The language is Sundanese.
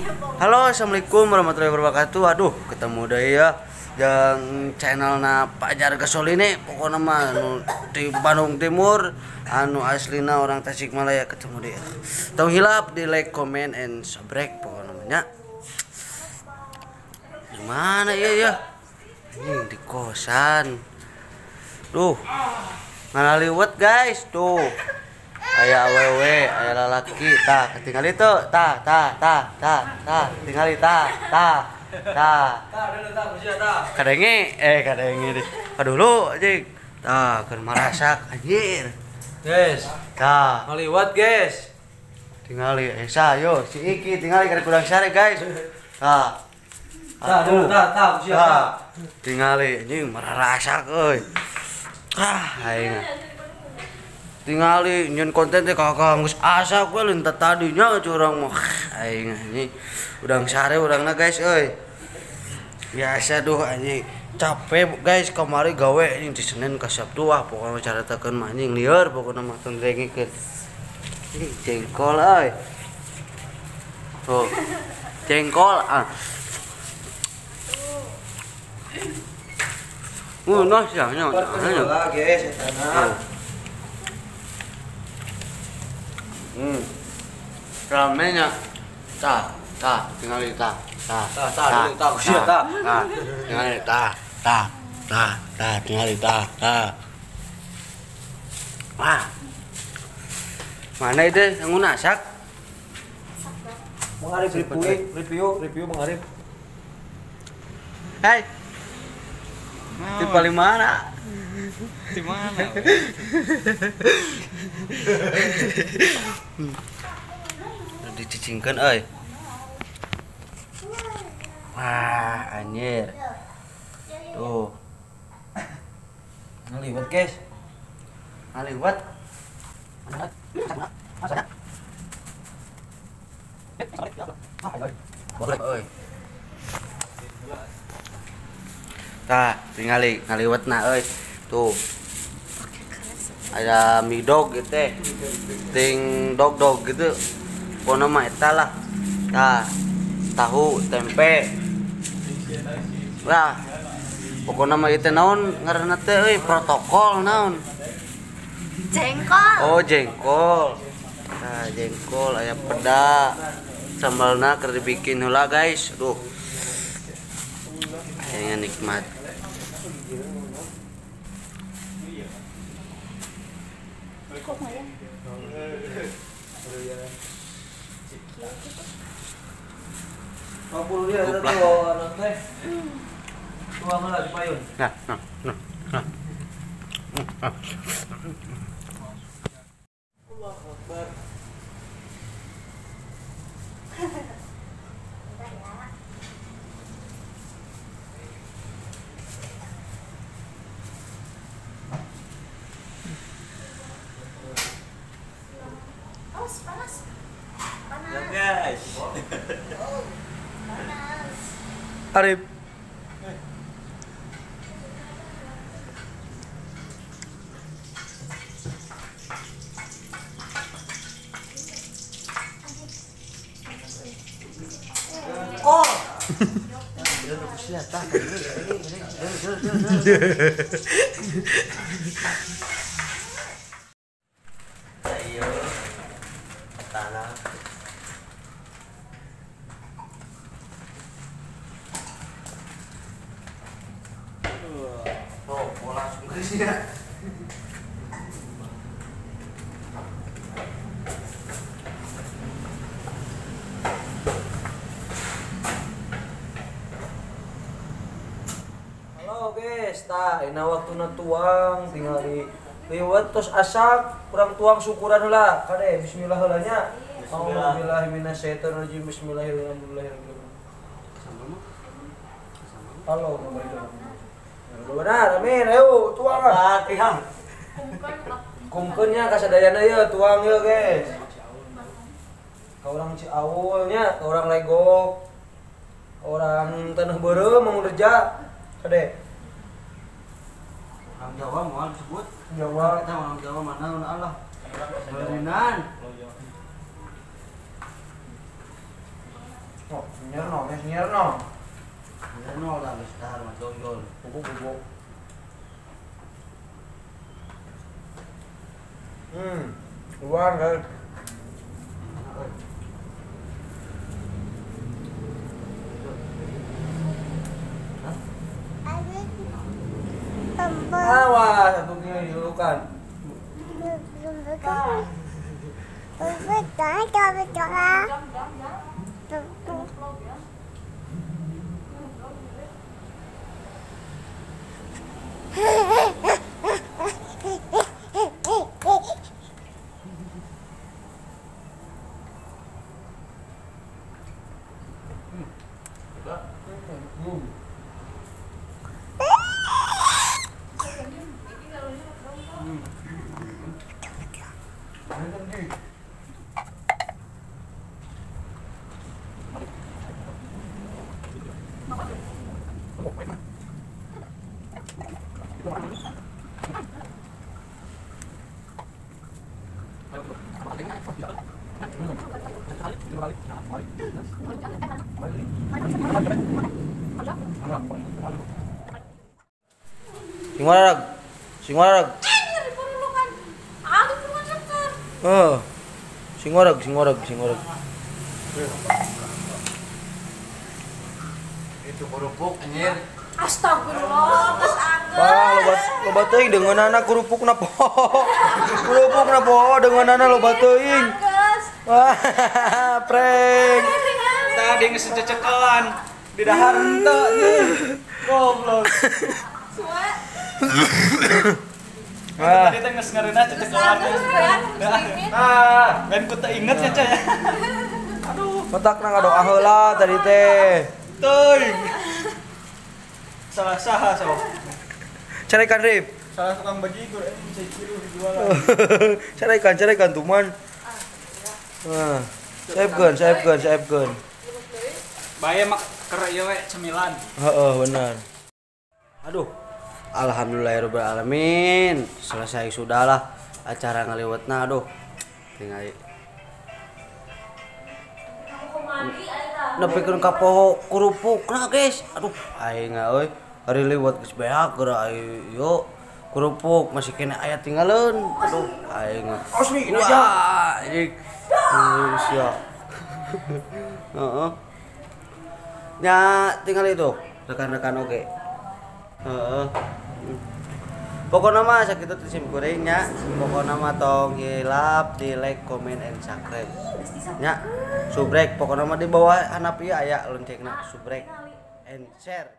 Halo, assalamualaikum warahmatullahi wabarakatuh. Aduh, ketemu deh ya yang channelna Pajar Gasol ini. Pokoknya mah anu di Bandung Timur, anu aslina orang Tasikmalaya, ketemu deh. Tong hilap di like, comment, and subscribe pokoknya namanya. Di mana ya ya? Ini di kosan. Duh, ngaliwet guys tuh. Aya awewe, aya lalaki, tah ketinggali tuh, tah tah tah tah tah, tingali tah tah tah. Kadenge, kadenge deh. Kadulu anjing. Tah keur marasak anjir. Guys, tah. Ngaliwat guys. Tingali sayo si Iki tingali kada kurang sare guys. Tah. Tah dulu tah tah sia tah. Tingali anjing marasak euy. Ah, aing. Tingali nyen konten teh kakak geus asa we leuntah tadinya curang mah aing anjing. Udang sare urangna guys euy. Biasa duh anjing. Capek guys kamari gawe anjing di Senin ka Sabtu wah pokona caritakeun mah anjing lieur pokona mah tong dengikeun. Ih jengkol euy. Tuh. Jengkol ah. Nah sia nya. Guys etana. Ramenya tah tah tingali tah tah tah tah tah tah tah tingali tah tah tah tah tingali tah tah. Wah. Mana itu yang masak? Bang Arif review Bang Arif. Hai. Di paling mana? Di mana? Dicicingkan euy. Wah, anjir. Tuh. Ngaliwat, guys. Ngaliwat. Euy. Tah, tingali ngaliwatna euy. Tuh. Ada mie dog gitu teh. Ting dog-dog gitu. Pokona mah eta lah. Tah, tahu, tempe. Lah. Pokona mah ieu teh naon ngaranna teh euy, protokol naon? Jengkol. Oh, jengkol. Tah, jengkol aya peda. Sambalna keur dibikin heula guys. Duh. Kayaknya nikmat. Nah, nah, nah, nah. Panas. Panas. Ya guys. Panas. Arif. Oh. Tanah. Oh, bola langsung ke sini. Halo guys, tah ina waktuna tuang tinggal di liwat terus asak kurang tuang syukuran heula kade bismillah heula nya. A'udzubillahi minasyaitonirrajim. Bismillahirrahmanirrahim. Halo, benar, amin. Ayo tuang. Fatihah. Kumkeun nya kasadayana ieu tuang ieu guys. Ka urang Ciawul nya, ka urang Legok. Ka urang Tanah Beureum Mangunreja. Kade. Orang Jawa moal disebut. Jawa. Kita orang Jawa mana Allah. Berinan. Oh, nyerno, nyerno. Nyerno lah geus dahar mah jongjol. Bubuk-bubuk. Luar guys. Awas, satu kilo dilukan. Sing warag. Sing warag. Oh. Sing warag, sing warag, sing warag. Itu kerupuk anjir. Astagfirullah, Mas Angga. Wah, loba teuing deungeunana kerupukna po. Kerupukna po deungeunana loba teuing. Wah, prank. Tadi geus cecekelan di dahar henteu nih. Goblok. Suwe. Tadi teh geus ngareunah cecekelan. Ah, lain ku teu inget ya, Cah. Aduh, otakna ngadoa heula tadi teh. Teuing. Salah saha sok. Carekan Rip. Salah tukang bajigur anjing cai dijualan. Carekan, carekan tuman. Nah, saepkeun, saepkeun, saepkeun. Bae mak keur ieu we cemilan. Heeh, benar. Aduh. Alhamdulillahirabbil alamin. Selesai sudahlah acara ngaliwetna aduh. Tinggal nepikeun ka poho kerupukna guys. Aduh, aing euy. Ari liwat geus beak geura ayo kerupuk masih kena aya tinggalin. Aduh, aing. Asli aja. Anjing. Sia. Heeh. Nya tinggal itu rekan-rekan oke. Heeh. Pokokna mah sakitu teh sim kuring nya. Pokokna mah tong hilap di like, comment, and subscribe. Nya, subrek pokokna mah di bawah handap ieu aya loncengna subrek and share.